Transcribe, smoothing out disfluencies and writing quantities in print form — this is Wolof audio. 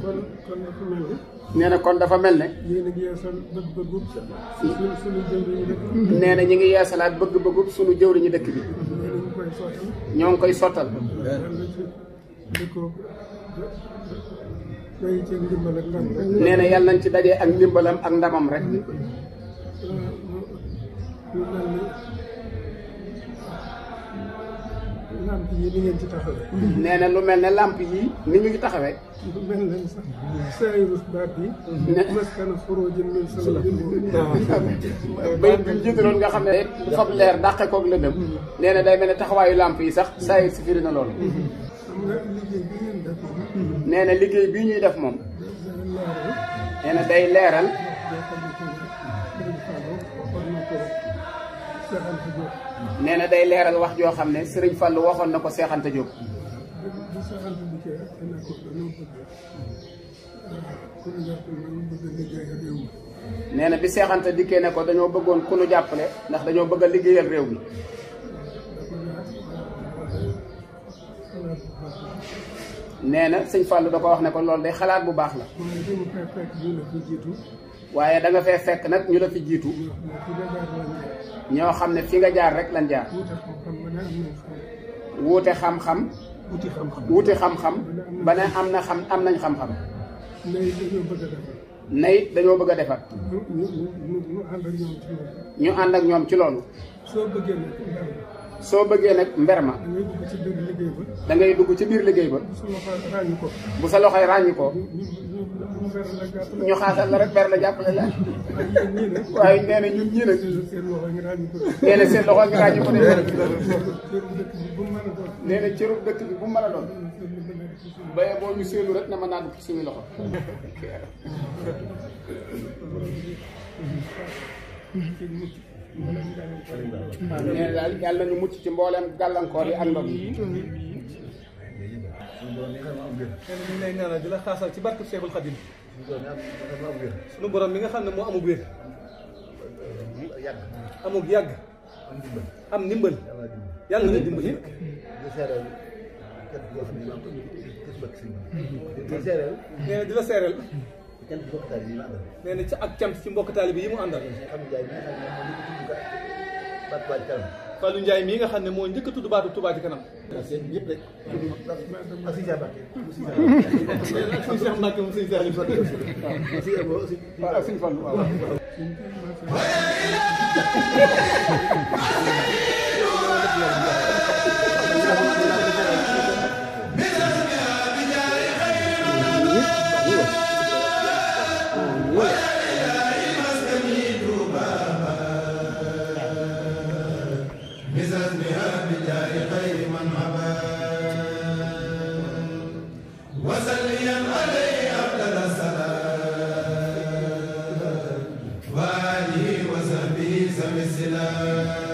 kon dafa mel ne. nee na kon dafa mel ne. yéen a ngi yeesal bëgg-bëggub suñu jëwriñu dëkk bi. nee na ñu ngi yeesalaat bëgg-bëggub suñu jëwriñu dëkk bi. ñoo ngi koy sottal. nee na yàlla nañ ci dajee ak ndimbalam ak ndamam rek. lamp yi ni ngeen ci taxawee. nee na lu mel ne lamp yi ni ñu ngi taxawee. lu mel ne sax sayrus baat bi. maskana xurujin min samadin. bay bi ñu jiitaloon nga xam ne du fab leer dàqe koog lëndëm. nee na day mel ne taxawaayu lamp yi sax sayir si firi na loolu. xam nga liggéey bi ngeen def moom. nee na liggéey bii ñuy def moom. nee na day leeral. nee na day leeral wax joo xam ne Sëriñ Fallu waxoon na ko Seex Anta Jóob. nee na bi Seex Anta dikkee ne ko dañoo bëggoon ku nu jàppale ndax dañoo bëgg a liggéeyal réew mi. nee na Sëñ Fallu da ko wax ne ko loolu day xalaat bu baax la. waaye da nga fee fekk nag ñu la fi jiitu. ñoo xam ne fi nga jaar rek lan jaar. wuute xam-xam. wuti xam-xam. ba ne am nañ xam-xam. nay dañoo bëgg a defar. ñu ànd ak ñoom ci loolu. soo bëggee nag mber ma. da ngay dugg ci biir liggéey ba. bu sa loxoy ràññi ko. ñu xaasal la rek ber la jàppale la. waaye nee na ñun ñii nag. nee na seen loxo ngi ràññi ko de. nee na cëru dëkk bi bu mu mën a doon. baye boo ñu seelu rek na mën naa dugg ci suñu loxo. nee na daal yàlla ñu mucc ci mbooleem gàllankoor yi ak ndog yi. ñu lay ñaanal di la xaasal ci barke Seexul Xadim. sunu borom mi nga xam ne moo amug wér. amug yàgg. am ndimbal. yàlla na dimbali. nee na di la seereel. nee na ci ak cant ci mbokk taalibe yi mu àndal. Fallou Ndiaye mii nga xam ne moo njëkk a tudd baatu Touba ci kanam. ñëpp rek. ak si Cheikh Mbacke moom si Cheikh waaw ak suñu Fallou waaw. وسليا عليه أفضل الصلاة وآله وصحبه سوي السلام